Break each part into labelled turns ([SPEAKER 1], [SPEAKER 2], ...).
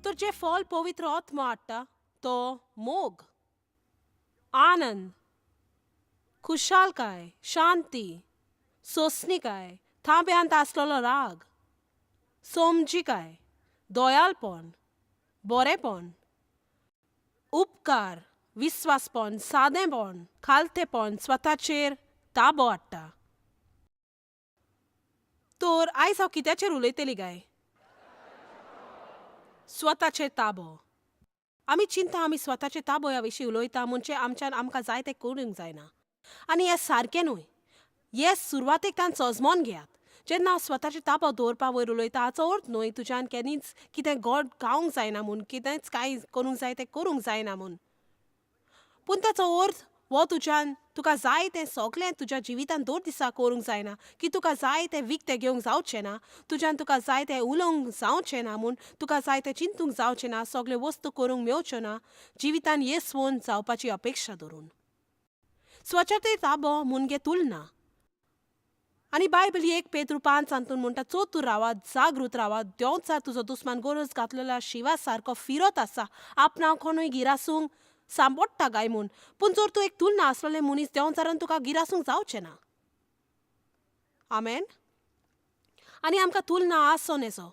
[SPEAKER 1] तर जें फल पवित्र आत्मो हाडटा तो मोग, आनंद, खुशालकाय, शांती, सोंसणीकाय, थांब्यांत आसलेलो राग, समजिकाय, दयालपण, बरेपण, उपकार, विस्वासपण, सादेपण, खालतेपण, स्वताचेर ताबो हाडटा. तर आयज हांव कित्याचेर उलयतली काय? स्वताचेर ताबो. आमी चिंता आमी स्वताचे ताबो ह्या विशीं उलयता म्हणजे आमच्यान आमकां जाय तें करूंक जायना, आनी हें सारकें न्हय. हें सुरवातेक तान सजमोन घेयात. जेन्ना हांव स्वताचे ताबो दवरपा वयर उलयता हाचो अर्थ न्हय तुज्यान केन्नीच कितें गोड खावंक जायना म्हूण, कितेंच कांय करूंक जाय तें करूंक जायना म्हूण, पूण ताचो अर्थ हो तुज्यान तुका जाय तें सगळें तुज्या जिवितान दर दिसा करूंक जायना, की तुका जाय तें विकतें घेवंक जावचें ना, तुज्यान तुका जाय तें उलोवंक जावचें ना म्हूण, तुका जाय तें चिंतूंक जावचें ना, सगळ्यो वस्तू करूंक मेवच्यो ना जिवितान येसवून जावपाची अपेक्षा धरून. स्वच्छते ताबो मुनगे तुलना. आनी बायबल 1 पेद्रू 5 अंतून म्हणटा, चोतूर रावात, जागृत रावात, देंवचार तुजो दुस्मान गरज घातलेल्या शिवा सारको फिरत आसा, आपणा कोणूय गिरासूंक सांबोडटा काय म्हूण. पूण जर तूं एक तुलना आसलेले मनीस, देंवचारान तुका गिरासूंक जावचें ना. आमेन. आनी आमकां तुलना आसो नेजो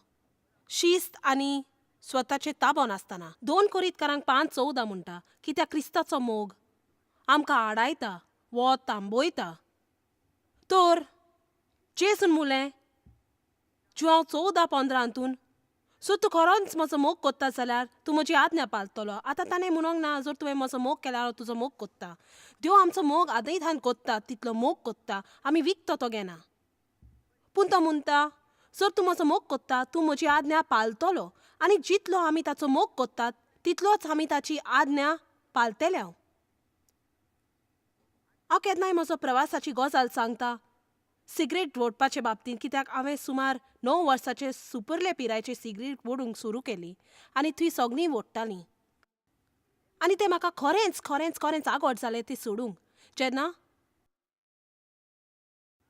[SPEAKER 1] शिस्त आनी स्वताचे ताबो नासतना. 2 कोरिंतकारांक 5:14 म्हणटा, कित्याक क्रिस्ताचो मोग आमकां आडायता वो तांबयता. तर जेजून मुलें जुआंव 14-15 हातून, सो तूं खरोच म्हजो मोग कोत्ता जाल्यार तूं म्हजी आज्ञा पाळटलो. आतां ताणें म्हणूंक ना जर तुवें म्हजो मोग केल्यार हांव तुजो मोग कोत्ता. देव आमचो मोग आदयतान कोत्ता तितलो मोग कोत्ता, आमी विकतो तो घेना. पूण तो म्हणटा जर तूं म्हजो मोग कोत्ता तूं म्हजी आज्ञा पाळटलो, आनी जितलो आमी ताचो मोग कोत्तात तितलोच आमी ताची आज्ञा पाळटले. हांव केन्नाय म्हजो प्रवासाची गजाल सांगता सिगरेट ओडपाचे बाबतींत, कित्याक हांवें सुमार 9 वर्साचे सुपुरले पिरायेचेर सिगरेट ओडूंक सुरू केली आनी थंय सगळीं ओडटालीं, आनी तें म्हाका खरेंच खरेंच खरेंच आगोट जालें ती सोडूंक. जेन्ना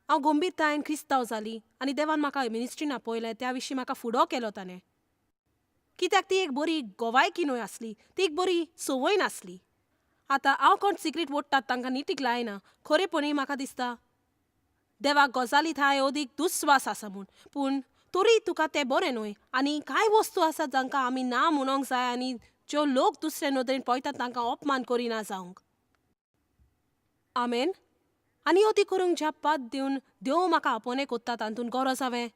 [SPEAKER 1] हांव गंभीरतायेन क्रिस्तांव जाली आनी देवान म्हाका मिनिस्ट्रीन आपयलें, त्या विशीं म्हाका फुडो केलो ताणें, कित्याक ती एक बरी गोवायकी न्हय आसली, ती एक बरी संवय नासली. आतां हांव कोण सिगरेट ओडटात तांकां नितीक लायना, खरेपणी म्हाका दिसता देवाक गजाली थांय अदीक दुस्वास आसा म्हूण, पूण तरी तुका तें बरें न्हय. आनी कांय वस्तू आसात जांकां आमी ना म्हणोंक जाय आनी ज्यो लोक दुसरे नदरेन पळयतात तांकां अपमान करिना जावंक. आमेन. आनी अती करूंक ज्या पद दिवन देव म्हाका आपोवणें कोत्ता तातूंत गरज हांवें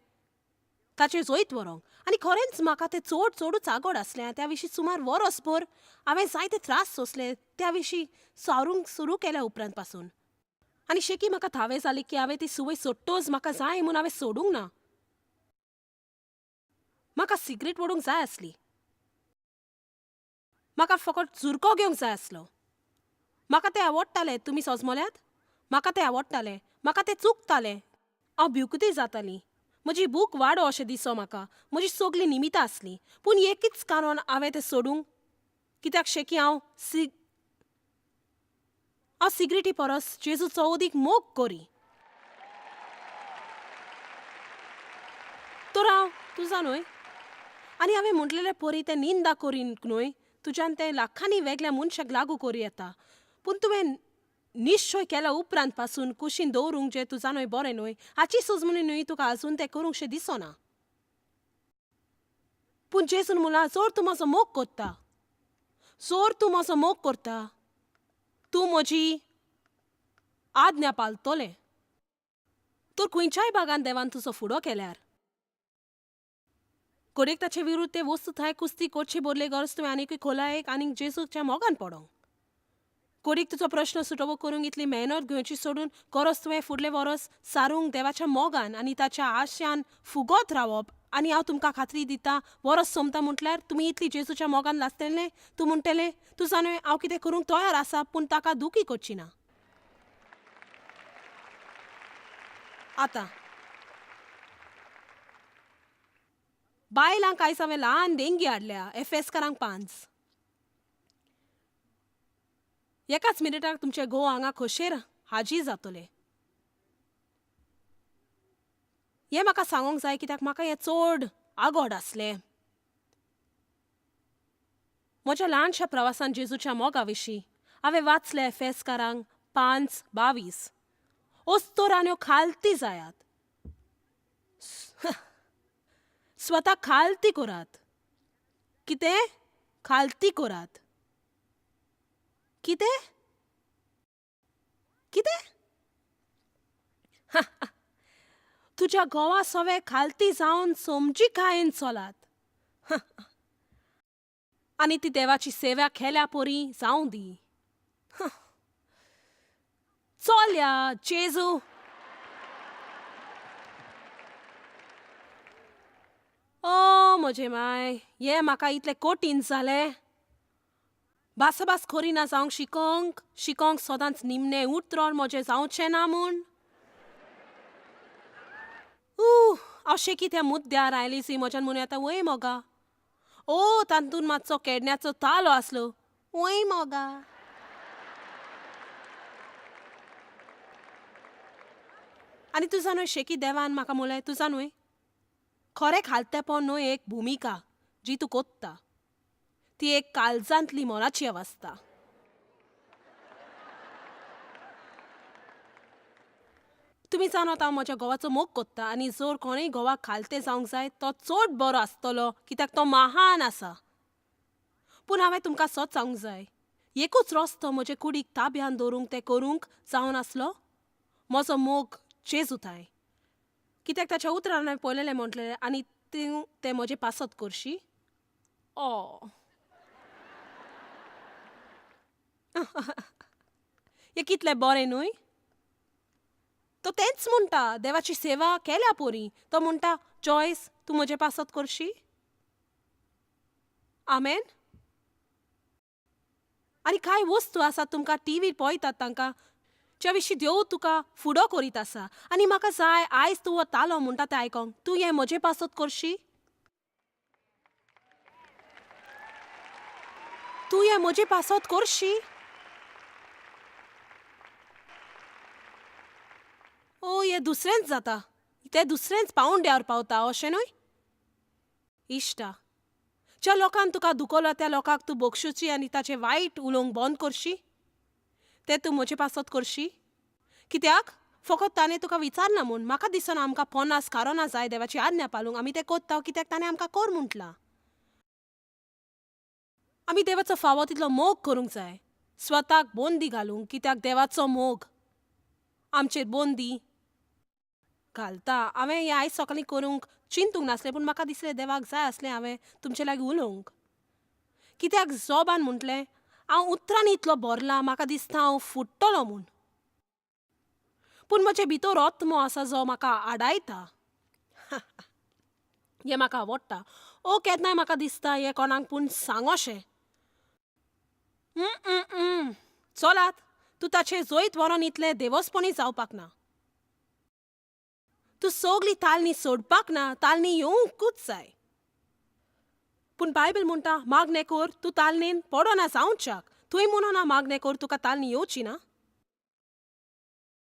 [SPEAKER 1] ताचेर जैत व्हरूंक. आनी खरेंच म्हाका तें चड चडूच आगोड आसलें. त्या विशीं सुमार वरसभर हांवें जायते त्रास सोंसले त्या विशीं सारूंक सुरू केल्या उपरांत पासून. आनी शेकी म्हाका थावें जालें की हांवें ती संवय सोडटच म्हाका जाय म्हूण हांवें सोडूंक ना. म्हाका सिगरेट ओडूंक जाय आसली, म्हाका फकत झुरको घेवंक जाय आसलो. म्हाका तें आवडटालें, तुमी सजमल्यात, म्हाका तें आवडटालें, म्हाका तें चुकतालें. हांव भिवकुती जाताली, म्हजी भूक वाडो अशें दिसो म्हाका, म्हजी सगळीं निमितां आसलीं. पूण एकूच कारण हांवें तें सोडूंक, कित्याक शेकी हांव सिगरेटी परस जेजूचो अदीक मोग करी. तर हांव तुजा न्हय, आनी हांवें म्हटलेलें परी तें निंदा करीन न्हय, तुज्यान तें लाखांनी वेगळ्या मनशाक लागू करूं येता, पूण तुवें निश्चय केल्या उपरांत पासून कुशीन दवरूंक जें तुजा न्हय बरें न्हय हाची सजमणी न्हय तुका आजून तें करूंक शें दिसना. पूण जेजून म्हणलां जर तूं म्हजो मोग कोत्ता, जर तूं म्हजो मोग करता तूं म्हजी आज्ञा पाळटलें. तर खंयच्याय भागान देवान तुजो फुडो केल्यार कोडेक ताचे विरुद्ध ते वस्तू थंय कुस्ती करचे बदले गरज तुवें आनीकूय खोलायेक आनीक जेजूच्या मोगान पडोंक. कोडीक तुजो प्रश्न सुटोवो करूंक इतली मेहनत घेवची सोडून गरज तुवें फुडले वरस सारूंक देवाच्या मोगान आनी ताच्या आशयान फुगत रावप. आनी हांव तुमकां खात्री दिता वरस सोंपता म्हटल्यार तुमी इतली जेजूच्या मोगान लासतले, तूं म्हणटलें तूं जाणूय हांव कितें करूंक तयार आसा, पूण ताका दुखी करची ना. आतां बायलांक आयज हांवें ल्हान देंगी हाडल्या एफएसकारांक 5. एकाच मिनटाक तुमचे घोव हांगा खोशेर हाजीर जातले. हें म्हाका सांगूंक जाय कित्याक म्हाका हें चड आगोड आसलें. म्हज्या ल्हानशा प्रवासान जेजूच्या मोगा विशीं हांवें वाचलें एफेसकारांक 5:22, ओस्तोरान्यो खालती जायात, स्वता खालती करात. कितें? खालती करात. कितें? कितें? तुज्या घोवा सवे खालती जावन समजिकायेन चलात आनी ती देवाची सेवा केल्या पोरी जावं दी. चल या जेजू. ओ म्हजे माय, हें म्हाका इतलें कठीण जालें. भासाभास करिना जावंक शिकोंक शिकोंक सदांच निमणें उतरोन म्हजें जावचें ना म्हूण. अशें कितें मुद्द्यार आयली सी म्हज्यान म्हणूं येता वय मोगा. ओ तातूंत मातसो केडण्याचो तालो आसलो वय मोगा. आनी तुजा न्हय शेकी देवान म्हाका म्हणलें, तुजा न्हय खरें खालतेपण न्हय एक भुमिका जी तूं कोत्ता, ती एक काळजांतली मनाची अवस्था. तुमी जाणात हांव म्हज्या घोवाचो मोग कोत्ता आनी जर कोणूय घोवाक खालते जावंक जाय तो चड बरो आसतलो कित्याक तो महान आसा. पूण हांवें तुमकां सत सांगूंक जाय, एकूच रस्तो म्हजे कुडीक ताब्यान दवरूंक तें करूंक जावन आसलो म्हजो मोग जेजूताय. कित्याक ताच्या उतरान हांवें पळयलेलें म्हटलें आनी तूं तें म्हजें पासत करशी. ओ हें कितलें बरें न्हय. तो तेंच म्हणटा देवाची सेवा केल्या पोरी. तो म्हणटा जॉयस तूं म्हजें पासत करशी. आमेन. आनी कांय वस्तू आसात तुमकां टिवीर पळयतात तांकां ज्या विशीं देव तुका फुडो करीत आसा आनी म्हाका जाय आयज तूं हो तालो म्हणटा तें आयकोंक. तूं हें म्हजें पासत करशी? तूं हें म्हजें पासत करशी? ओ हें दुसरेंच जाता, तें दुसरेंच पावंड्यार पावता अशें न्हय. इश्टा, ज्या लोकान तुका दुखोवला त्या लोकांक तूं बक्षुची आनी ताचें वायट उलोवंक बंद करशी? तें तूं म्हजें पासत करशी? कित्याक फकत ताणें तुका विचारना म्हूण. म्हाका दिसना आमकां 50 कारणां जाय देवाची आज्ञा पालूंक. आमी तें कोत्ता कित्याक ताणें आमकां कर म्हटलां. आमी देवाचो फावो तितलो मोग करूंक जाय, स्वताक बोंदी घालूंक कित्याक देवाचो मोग आमचेर बोंदी घालता. हांवें हें आयज सकाळीं करूंक चिंतूंक नासलें पूण म्हाका दिसलें देवाक जाय आसलें हांवें तुमचे लागीं उलोवंक. कित्याक जोबान म्हटलें हांव उतरांनी इतलो भरला म्हाका दिसता हांव फुट्टलो म्हूण, पूण म्हजे भितर आत्मो आसा जो म्हाका आडायता. हें म्हाका आवडटा. ओ केन्नाय म्हाका दिसता हें कोणाक पूण सांगोशें. चलात तूं ताचें जैत व्हरोन इतलें देवसपणी जावपाक ना. तूं सगली तालनी सोडपाक ना, तालनी येवंकूच जाय. पूण बायबल म्हणटा मागणें कर तूं तालनेन पडना जावच्याक. थंय म्हणना मागणें कर तुका तालनी येवची ना.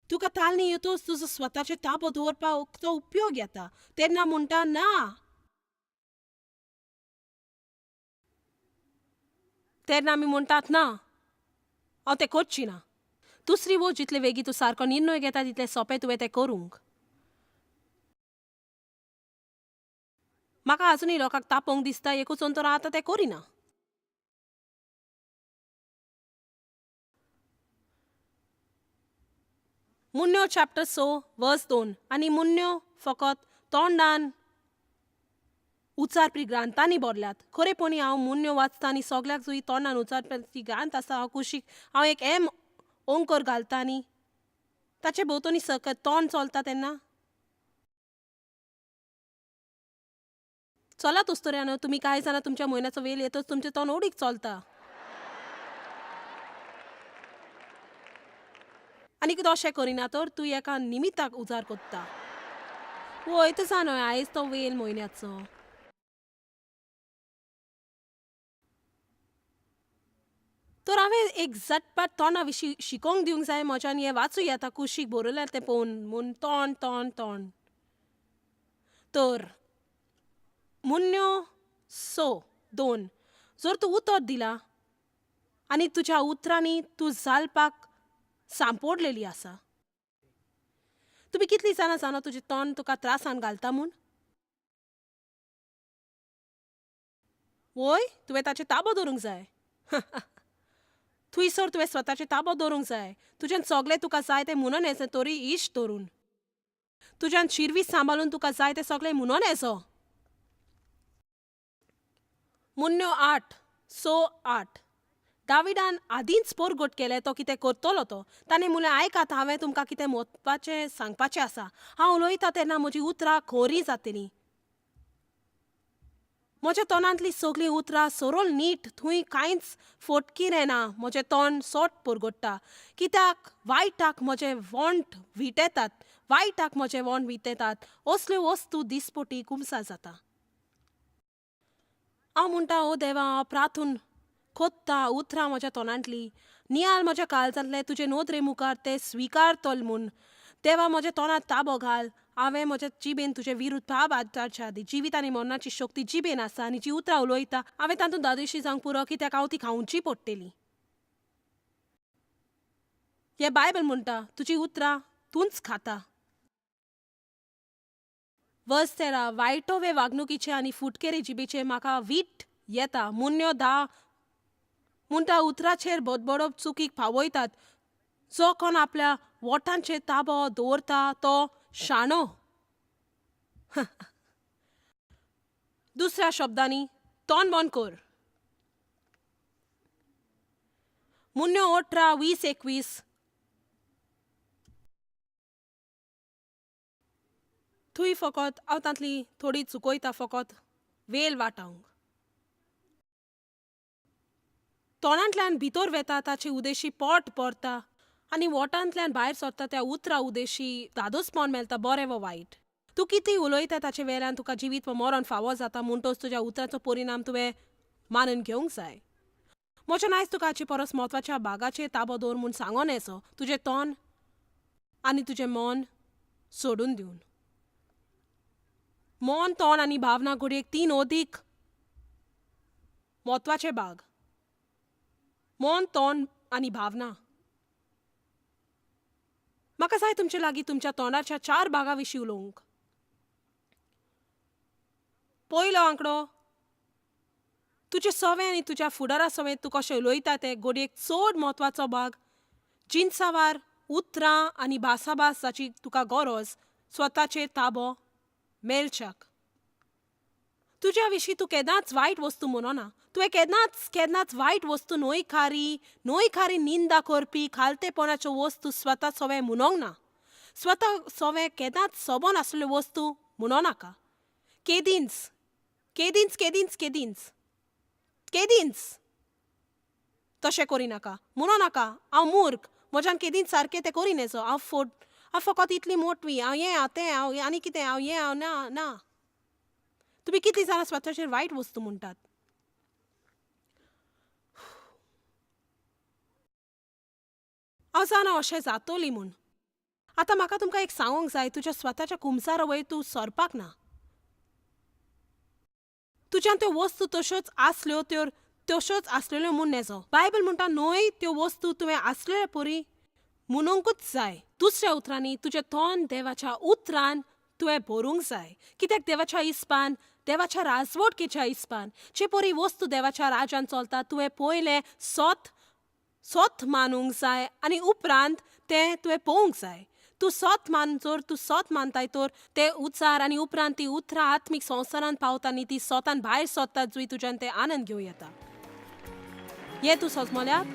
[SPEAKER 1] तुका तालनी येतोच तुजो स्वताचेर ताबो दवरपाक तो उपयोग येता तेन्ना म्हणटा ना. तेन्ना आमी म्हणटात ना हांव तें करची ना. दुसरी वस्त जितले वेगीं तूं सारको निर्णय घेता तितलें सोंपें तुवें तें करूंक. म्हाका आजुनूय लोकांक तापोवंक दिसता एकूच अंतर आतां तें करिना. मुन्यो चॅप्टर 6 वर्स 2. आनी मुन्यो फकत तोंडान उचारपी ग्रांथांनी भरल्यात. खरेपणी हांव मुन्यो वाचता आनी सगल्याक जुई तोंडान उचारपी ग्रांथ आसा हांव कुशीक हांव एक एम ओंकर घालता आनी ताचे भोंवतणी सकत तोंड चलता तेन्ना चलात उस्तोऱ्यानो. तुमी कांय जाणां तुमच्या म्हयन्याचो वेल येतच तुमचें तोंड ओडीक चलता. आनी कितें अशें करिना तर तूं एका निमिताक उजार कोत्ता. वय तूं जाणा आयज तो वेल म्हयन्याचो. तर हांवें एक झटपट तोंडा विशीं शिकोवंक दिवंक जाय म्हज्यान हें वाचूं येता कुशीक बरयल्यार तें पळोवन म्हूण तोंड तोंड तोंड. तर मुन्यो 6:2 जर तूं उतर दिला आनी तुज्या उतरांनी तूं जालपाक सांपोडलेली आसा. तुमी कितलीं जाणां जाणा तुजें तोंड तुका त्रासान घालता म्हूण? वय, तुवें ताचेर ताबो दवरूंक जाय. थंयसर तुवें स्वताचेर ताबो दवरूंक जाय. तुज्यान सगळें तुका जाय तें म्हणून येचें तरी इश्ट धरून. तुज्यान शिरवीस सांबाळून तुका जाय तें सगळें म्हणून येचो. मुन्न्यो 8, 6, 8. दाविडान आदींच पोरगट केलें तो कितें करतलो तो. ताणें म्हणलें, आयकात, हांवें तुमकां कितें म्हत्वाचें सांगपाचें आसा. हांव उलयतां तेन्ना म्हजीं उतरां खोरीं जातलीं. म्हज्या तोंडांतलीं सगळीं उतरां सरळ नीट, थंय कांयच फटकीरें ना. म्हजें तोंड सोट परगट्टा. कित्याक वायटाक म्हजे वोंट विटेतात, वायटाक म्हजे वोंट विटेतात. असल्यो वस्तू दिसपटी कुमसा जाता. हांव म्हणटा, ओ देवा, हांव प्रार्थून कोत्ता उतरां म्हज्या तोंडांतलीं. नियाळ म्हज्या काळजांतलें तुजे नदरे मुखार तें स्विकारतल म्हूण. देवा, म्हज्या तोंडांत ताबो घाल. हांवें म्हज्या जिबेन तुजे विरुद्ध पाप आचारच्या आदीं. जिवीत आनी मरणाची शक्ती जिबेन आसा आनी जी उतरां उलयता हांवें तातूंत दादोशी जावंक पुरो, कित्याक हांव ती खावची पडटली. हें बायबल म्हणटा, तुजी उतरां तूंच खाता. वर्स 13, वायटोवे वागणुकीचे आनी फुटकेरे जिबेचे म्हाका वीट येता. मुन्न्यो 10 म्हणटा, उतराचेर बदबडप चुकीक पावयतात. जो कोण आपल्या वोटांचेर ताबो दवरता तो शाणो. दुसऱ्या शब्दांनी तोंड बंद कर. मुन्न्यो 18, 20, 21. थंय फकत हांव तांतली थोडी चुकयता, फकत वेल वाटावंक. तोंडांतल्यान भितर वेता ताचे उदेशी पोट भरता आनी वोटांतल्यान भायर सरता त्या उतरां उदेशी दादोसपण मेळटा, बरें वा वायट. तूं कितें उलयता ताचे वेल्यान तुका जिवीत वा मरण फावो जाता. म्हणटच तुज्या उतराचो परिणाम तुवें मानून घेवंक जाय. म्हज्यान आयज तुका हाचे परस म्हत्वाच्या भागाचेर ताबो दवर म्हूण सांगोन येचो. तुजें तोंड आनी तुजें मन सोडून दिवन. मन, तोंड आनी भावना घडयेक 3 अदीक म्हत्वाचे भाग. मन, तोंड आनी भावना. म्हाका जाय तुमचे लागीं तुमच्या तोंडाच्या 4 भागां विशीं उलोवंक. पयलो आंकडो, तुजे सवे आनी तुज्या फुडारा सवें तूं कशें उलयता तें घडयेक चड म्हत्वाचो भाग. जिनसावार, उतरां आनी भासाभास जाची तुका गरज स्वताचेर ताबो मेळच्याक. तुज्या विशीं तूं केन्नाच वायट वस्तू म्हणना. तुवें केन्नाच केन्नाच वायट वस्तू न्हयकारी न्हयकारी निंदा करपी खालतेपणाच्यो वस्तू स्वता सवें म्हणोंक ना. स्वता सवें केन्नाच सोबोन आसलेल्यो वस्तू म्हणो नाका. केदींच केदींच केदींच केदींच केदींच तशें करिनाका. म्हणो नाका हांव मूर्ख, म्हज्यान केदींच सारकें तें करिनेचो, हांव फोट, हांव फकत इतली मोटवी, हांव हें, हांव तें, हांव आनी कितें, हांव हें, हांव ना ना. तुमी कितलीं जाणां स्वताचेर वायट वस्तू म्हणटात? हांव जाणा अशें जातोली म्हूण. आतां म्हाका तुमकां एक सांगूंक जाय, तुज्या स्वताच्या कुमसारा वयर तूं सरपाक ना. तुज्यान त्यो वस्तू तश्योच आसल्यो त्यो तश्योच आसलेल्यो म्हूण नेजो. बायबल म्हणटा न्हय त्यो वस्तू तुवें आसलेले परी म्हणूंकूच जाय. दुसऱ्या उतरांनी तुजें तोंड देवाच्या उतरान तुवें भरूंक जाय. कित्याक देवाच्या इस्पान, देवाच्या राजवटकेच्या इस्पान जे परी वस्तू देवाच्या राजान चलता तुवें पयलें सोत सोत मानूंक जाय आनी उपरांत तें तुवें पळोवंक जाय. तूं सोत मान, जर तूं सोत मानताय तर ते उचार आनी उपरांत ती उतरां आत्मीक संवसारांत पावता आनी ती सोतान भायर सोदतात जुय तुज्यान ते आनंद घेवं येता. हें तूं सजमल्यात?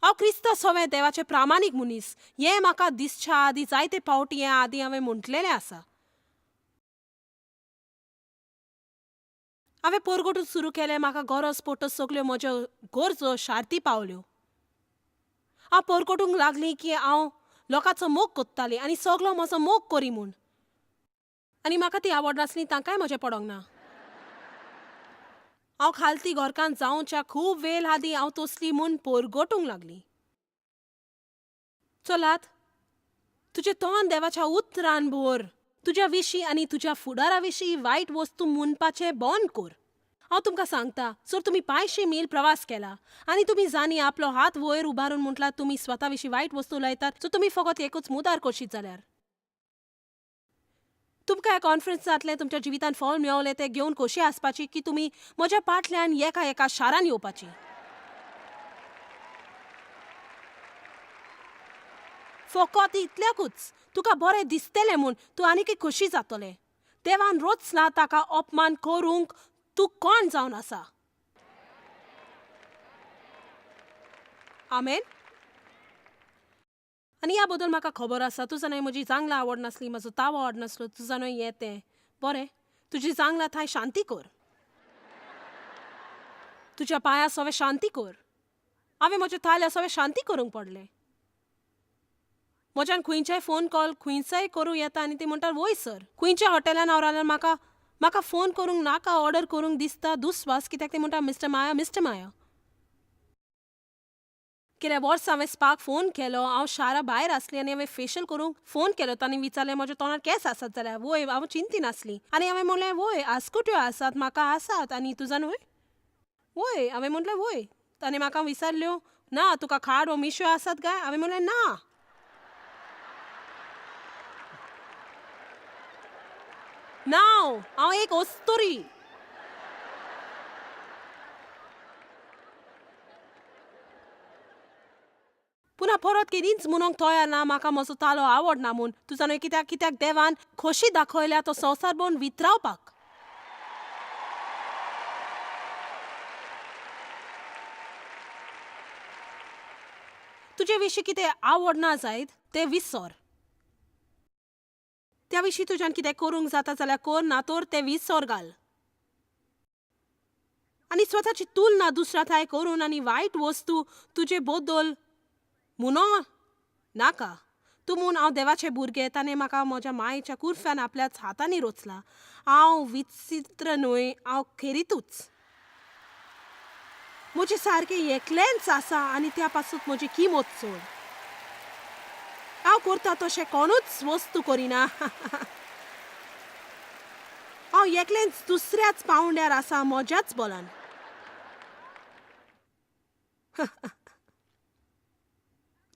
[SPEAKER 1] हांव क्रिस्ता सवें देवाचें प्रामाणीक मनीस. हें म्हाका दिसच्या आदीं जायते फावटी हें आदीं हांवें म्हटलेलें आसा. हांवें परगटून सुरू केलें, म्हाका गरज पडटच सगल्यो म्हज्यो गरजो शार्ती पावल्यो. हांव परगटूंक लागली की हांव लोकांचो मोग कोत्तालीं आनी सगलो म्हजो मोग करी म्हूण. आनी म्हाका ती आवडनासली, तांकांय म्हजें पडोंक ना. हांव खालती घरकान्न जावच्या खूब वेळ आदीं हांव तसली म्हूण परगटूंक लागली. चलात, तुजें तोंड देवाच्या उतरान भर. तुज्या विशीं आनी तुज्या फुडारा विशीं वायट वस्तू म्हणपाचें बंद कर. हांव तुमकां सांगता, जर तुमी 500 मील प्रवास केला आनी तुमी जाणी आपलो हात वयर उबारून म्हटल्यार तुमी स्वता विशीं वायट वस्तू उलयतात, सो तुमी फकत एकूच मुदार करशीत जाल्यार तुमकां ह्या कॉन्फरन्स जातलें, तुमच्या जिवितान फळ मेवलें तें घेवन खोशी आसपाची की तुमी म्हज्या पाटल्यान एका एका शारान येवपाची. फकत इतल्याकूच तुका बरें दिसतलें म्हूण तूं आनीकय खोशी जातलें. देवान रोचला ताका अपमान करूंक तूं कोण जावन आसा? आमेन. आनी ह्या बद्दल म्हाका खबर आसा, तुजा न्हय म्हजी जांगलां आवडनासली, म्हजो तावो आवडनासलो, तुजा न्हय हें तें. बरें, तुजी जांगलां थंय शांती कर, तुज्या पांया सवें शांती कर. हांवें म्हज्या थाल्या सवें शांती करूंक पडलें. म्हज्यान खंयच्याय फोन कॉल खंयच्याय करूं येता आनी ती म्हणटा वय सर. खंयच्या हॉटेलान हांव रावल्यार म्हाका म्हाका फोन करूंक नाका, ऑर्डर करूंक दिसता दुस्वास, कित्याक ती म्हणटा मिस्टर माया, मिस्टर माया. कित्याक वर्सा हांवें स्पाक फोन केलो, हांव शारा भायर आसली आनी हांवें फेशियल करूंक फोन केलो. तांणी विचारलें म्हज्या तोंडार केंस आसात जाल्यार. वय, हांव चिंतीन आसली आनी हांवें म्हणलें वय आस्कुट्यो आसात म्हाका आसात आनी तुजा न्हय? वय, हांवें म्हणलें वय. ताणें म्हाका विचारल्यो ना तुका खाड वो मिश्यो आसात काय? हांवें म्हणलें ना. ना, हांव एक अस्तुरी. पुन्हा परत केदींच म्हणूंक तयार ना म्हाका म्हजो तालो आवडना म्हूण. तुजा न्हय कित्याक? कित्याक देवान खोशी दाखयल्या तो संवसार भरून वितरावपाक. तुजे विशीं कितें आवडना जायत तें विसर. त्या विशीं तुज्यान कितें करूंक जाता जाल्यार कर, ना तर तें विसर घाल. आनी स्वताची तुलना दुसऱ्या थांय करून आनी वायट वस्तू तुजे बद्दल म्हणो नाका. तूं म्हूण हांव देवाचें भुरगें, ताणें म्हाका म्हज्या मायच्या कुर्फ्यान आपल्याच हातांनी रचला. हांव विचित्र न्हय, हांव खेरीतूच. म्हजें सारकें एकलेंच आसा आनी त्या पासून म्हजी किंमत चड. हांव करता तशें कोणूच वस्तू करिना. हांव एकलेंच दुसऱ्याच पांवड्यार आसा म्हज्याच बलान.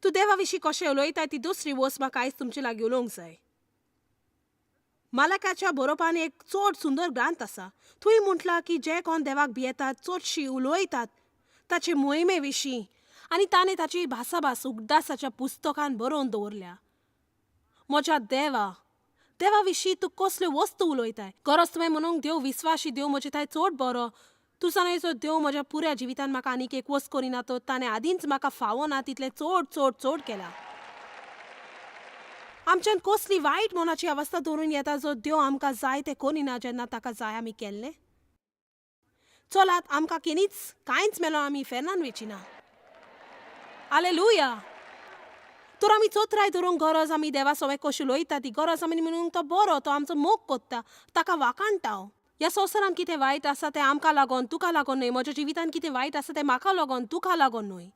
[SPEAKER 1] तूं देवा विशीं कशें उलयताय ती दुसरी वस्त म्हाका आयज तुमचे लागीं उलोवंक जाय. मालकाच्या बरोवपान एक चड सुंदर ग्रांथ आसा. थंय म्हटलां की जे कोण देवाक भियेतात चडशी उलयतात ताचे मोहिमे विशीं आनी ताणें ताची भासाभास उगडासाच्या पुस्तकान बरोवन दवरल्या. म्हज्या देवा, देवा विशीं तूं कसल्यो वस्तू उलयताय? गरज तुवें म्हणूंक देव विस्वाशी देव म्हजे थंय चड बरो. तूं जाणाय जो देव म्हज्या पुऱ्या जिवितान म्हाका आनीक एक वस्त करिना तर ताणें आदींच म्हाका फावो ना तितलें चड चड चड केलां. आमच्यान कसली वायट मनाची अवस्था दवरून येता जो देव आमकां जाय तें करिना जेन्ना ताका जाय आमी केल्लें. चलात आमकां केन्हीच कांयच मेलो आमी फेर्नान वेचिना. आलेलुया. तर आमी चोत्राय धरूंक गरज आमी देवा सवें कशी उलयता ती गरज आमी म्हणूंक तो बरो, तो आमचो मोग कोत्ता, ताका वाखाणटा हांव. ह्या संवसारान कितें वायट आसा तें आमकां लागून, तुका लागून न्हय. म्हज्या जिवितान कितें वायट आसा तें म्हाका लागून, तुका लागून न्हय.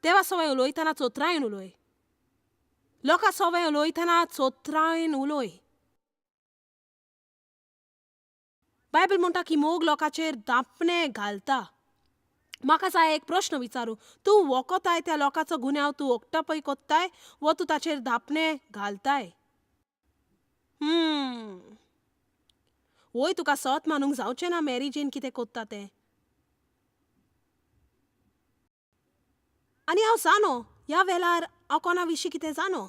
[SPEAKER 1] देवा सवें उलयतना चोत्रायन उलय, लोकां सवें उलयतना चोत्रायन उलय. बायबल म्हणटा की मोग लोकांचेर दापणें घालता. म्हाका जाय एक प्रश्न विचारू, तूं वखताय त्या लोकांचो गुन्यांव तूं ओकटपय कोत्ताय वो तूं ताचेर धापणें घालताय? वय तुका सत मानूंक जावचें ना मॅरी जेन कितें कोत्ता तें. आनी हांव जाणो ह्या वेळार हांव कोणा विशीं कितें जाणो.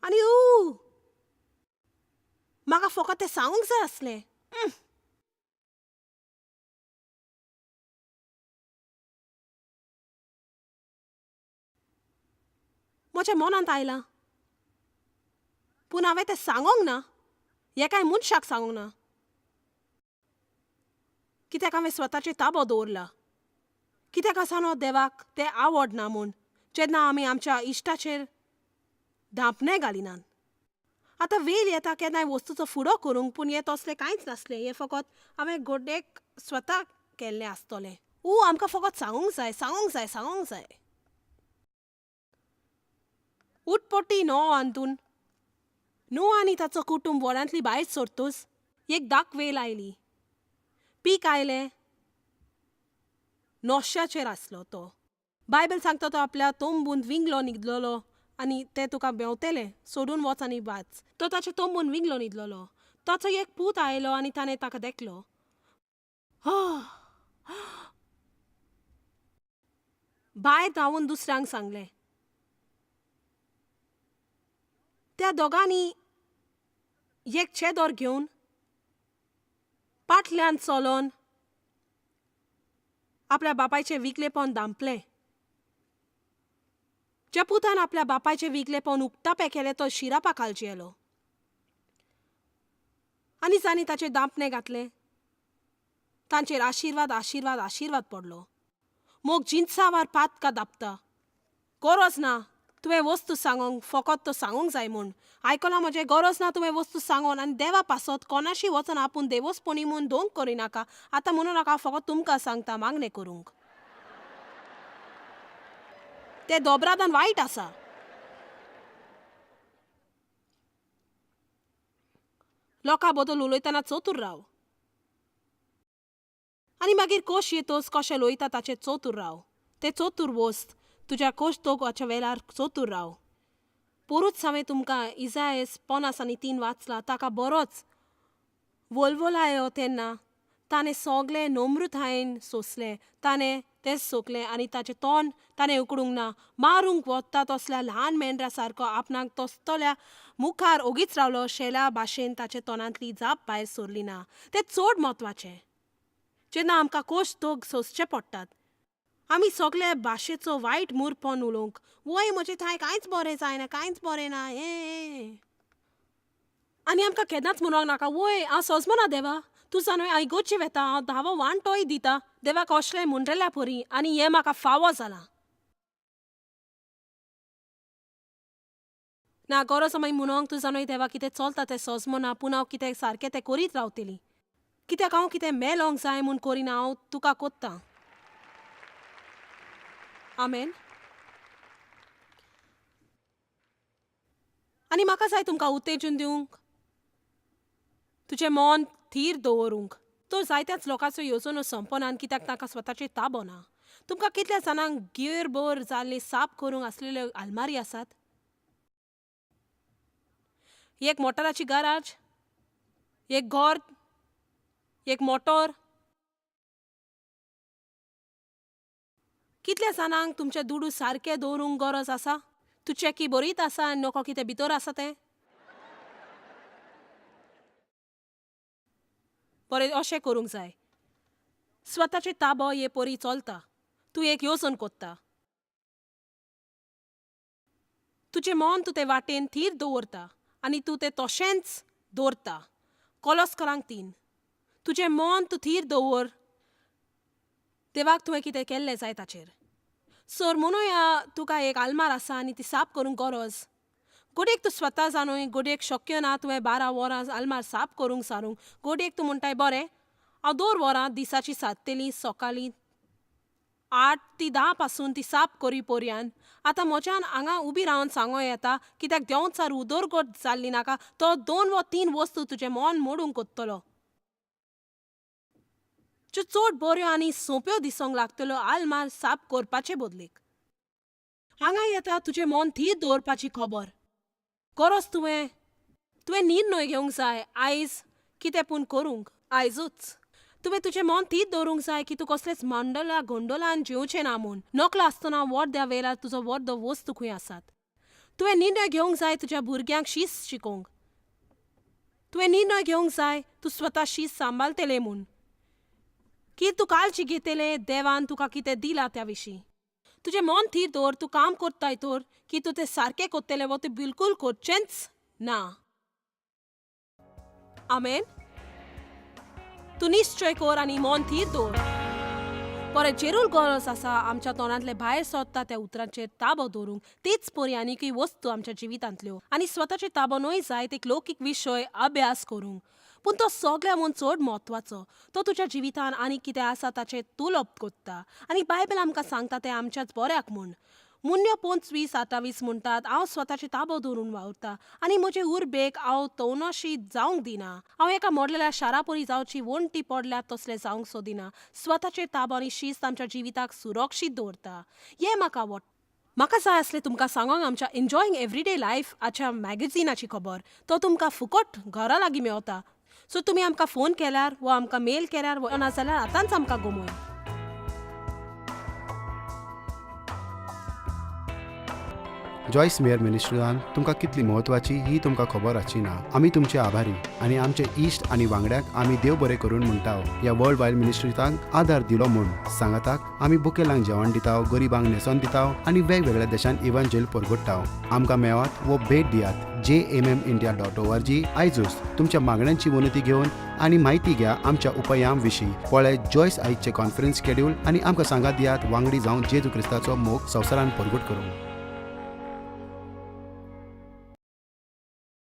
[SPEAKER 1] आनी ऊ म्हाका फकत तें सांगूंक जाय आसलें. म्हज्या मनांत आयलां पूण हांवें तें सांगूंक ना, हे कांय मनशाक सांगूंक ना, कित्याक हांवें स्वताचेर ताबो दवरला. कित्याक आसा न्हू देवाक तें आवडना म्हूण जेन्ना आमी आमच्या इश्टाचेर धांपणें घालिनात. आतां वेळ येता केन्नाय वस्तूचो फुडो करूंक, पूण हें तसलें कांयच नासलें. हें फकत हांवें गोड्डेक स्वता केल्लें आसतलें. ऊ आमकां फकत सांगूंक जाय, सांगूंक जाय, सांगूंक जाय. उटपटी नो अंतून नो आनी ताचो कुटुंब वरांतली भायर सोडतूच एक दाक वेल आयली. पीक आयलें. नोश्याचेर आसलो तो. बायबल सांगता तो आपल्या तंबूंत विंगलो न्हिदलेलो आनी तें तुका बेवतेलें सोडून वच आनी वाच. तो ताचे तंबून विंगलो न्हिदलेलो. ताचो एक पूत आयलो आनी ताणें ताका देखलो. भायर धांवून दुसऱ्यांक सांगलें. त्या दोगांनी एक चेदोर घेवन पाटल्यान चलोन आपल्या बापायचें विकलेपण दांपलें. ज्या पुतान आपल्या बापायचें विकलेपण उक्तापें केलें तो शिरापा खालची येलो आनी जांणी ताचें दांपणें घातलें तांचेर आशिर्वाद आशिर्वाद आशिर्वाद पडलो. मोग जिनसावार पातकां दापता. गरज ना तुवें वस्तू सांगोंक, फकत तो सांगूंक जाय म्हूण. आयकलां म्हजें? गरज ना तुवें वस्तू सांगोन आनी देवा पासत कोणाशी वचोन आपूण देवसपणी म्हूण दोंग करिनाका. आतां म्हणू नाका फकत तुमकां सांगता मागणें करूंक. तें दोबरादान वायट आसा. लोकां बद्दल उलयतना चतूर राव. आनी मागीर कोश येतोच कशें लोयता ताचेर चतूर राव. तें चतूर वस्त तुज्या कोश दोगाच्या वेळार चतूर राव. पोरूच हांवें तुमकां इजायस 53 वाचला. ताका बरोच वलवलायो तेन्ना ताणें सगलें नम्रतायेन सोंसलें. ताणें तें सोकलें आनी ताचें तोंड ताणें उकडूंक ना. मारूंक वता तसल्या ल्हान मेंढरा सारको आपणाक तसतल्या मुखार ओगीच रावलो. शेल्या भाशेन ताचे तोंडांतली जाप भायर सरली ना. तें चड म्हत्वाचें जेन्ना आमकां कोश दोग सोंसचे पडटात. आमी सगळे भाशेचो वायट मुरपण उलोवंक वय म्हजें थंय कांयच बरें जायना, कांयच बरें ना हें. आनी आमकां केन्नाच म्हणूंक नाका वय हांव सोजमना देवा, तूं जाणा हांव इगोर्जी वेता, हांव धावो वांटोय दिता देवाक असलें म्हणटल्या परी आनी हें म्हाका फावो जालां. ना गरज मागीर म्हणोंक तूं जाणा देवा कितें चलता तें सोजमना, पूण हांव कितें सारकें तें करीत रावतली. कित्याक हांव कितें मेलोंक जाय म्हूण करिना, हांव तुका कोत्तां. आमेन. आनी म्हाका जाय तुमकां उत्तेजन दिवंक, तुजें मन थीर दवरूंक. तो जायत्याच लोकांचो येवजणो संपना कित्याक तांकां स्वताचेर ताबो ना. तुमकां कितल्या जाणांक गियरभर जाल्ली साफ करूंक आसलेल्यो आलमारी आसात? एक मोटराची गराज, एक घर, एक मोटोर. कितल्या जाणांक तुमचे दुडू सारके दवरूंक गरज आसा? तूं चॅकी बरीत आसा आनी नको कितें भितर आसा तें? बरें अशें करूंक जाय. स्वताचे ताबो हे परी चलता. तूं एक येवजण कोत्ता. तुजें मन तूं ते वाटेन थीर दवरता आनी तूं तें तशेंच दवरता. कोलोस्करांक 3. तुजें मन तूं थीर दवर. देवाक तुवें कितें केल्लें जाय ताचेर. सर म्हणुया तुका एक आलमार आसा आनी ती साफ करूंक गरज. गोडयेक तूं स्वता जाणूय, गोडयेक शक्य ना तुवें 12 वरां आलमार साफ करूंक सारूंक. गोडयेक तूं म्हणटाय बरें हांव 2 वरां दिसाची सादतली सकाळीं 8 ते 10 पासून ती साफ करी पर्यान. आतां म्हज्यान हांगा उबी रावन सांगो येता कित्याक देंवचार उदरगत जाल्ली नाका. तो 2 वा 3 वस्तू तुजें मन मोडूंक कोत्तलो ज्यो चड बऱ्यो आनी सोंप्यो दिसोंक लागतल्यो आलमार साफ करपाचे बदलेक. हांगा येता तुजें मन थीर दवरपाची खबर. गरज तुवें तुवें निर्णय घेवंक जाय आयज कितें पूण करूंक. आयजूच तुवें तुजें मन थीर दवरूंक जाय की तूं कसलेच मांडला गोंडोलान जेवचें ना म्हूण. नकलो आसतना वर्द्या वेळार तुजो वर्दो वस्तू खंय आसात. तुवें निर्णय घेवंक जाय तुज्या भुरग्यांक शीस शिकोवंक. तुवें निर्णय घेवंक जाय तूं स्वता शीस सांबाळटलें म्हूण. की तूं काळजी घेतलें देवान तुका कितें दिलां त्या विशीं. तुजें मन थीर दवर. तूं काम करताय तर की तूं तें सारकें करतलें वो तूं बिलकूल करचेंच ना. आमेन. तूं निश्चय कर आनी मन थीर दवर. परत जेरूल गरज आसा आमच्या तोंडांतले भायर सोदता त्या उतरांचेर ताबो दवरूंक. तीच परी आनीकय वस्तू आमच्या जिवितांतल्यो. आनी स्वताचे ताबो न्हय जायत एक लौकीक विशय अभ्यास करूंक, पूण तो सगळ्या म्हूण चड म्हत्वाचो. तो तुज्या जिवितान आनी कितें आसा ताचें तुलप कोत्ता आनी बायबल आमकां सांगता तें आमच्याच बऱ्याक म्हूण. मुन्यो 25:28 म्हणटात, हांव स्वताचे ताबो दवरून वावुरता आनी म्हजे उर्बेक हांव तवनाशी जावंक दिना. हांव एका मोडलेल्या शारापरी जावची वणटी पडल्या तसलें जावंक सोदिना. स्वताचे ताबो आनी शिस्त आमच्या जिविताक सुरक्षीत दवरता. हें म्हाका आवडटा. म्हाका जाय आसलें तुमकां सांगोंक आमच्या एन्जॉयिंग एवरीडे लायफ हाच्या मॅगझिनाची खबर. तो तुमकां फुकट घरा लागीं मेवता. सो तुमी आमकां फोन केल्यार वो आमकां मेल केल्यार वो नाजाल्यार आतांच आमकां गमय.
[SPEAKER 2] जॉयस मेयर मिनिस्ट्रीजान तुमकां कितली म्हत्वाची ही तुमकां खबर आसची ना. आमी तुमचे आभारी आनी आमचे इश्ट आनी वांगड्यांक आमी देव बरें करून म्हणटा ह्या वर्ल्ड वायड मिनिस्ट्रीजांक आदार दिलो म्हूण. सांगाताक आमी बुकेलांक जेवण दिता, गरिबांक न्हेसोन दिता आनी वेगवेगळ्या देशांत इव्हांजेल परगट्टा. आमकां मेळात वो भेट दियात jmmindia.org. आयजूच तुमच्या मागण्यांची विनंती घेवन आनी म्हायती घ्या आमच्या उपायां विशीं. पळय जॉयस आयजचे कॉन्फरन्स शेड्यूल आनी आमकां सांगात दियात वांगडी जावन जेजू क्रिस्ताचो मोग संवसारान परगट करूंक.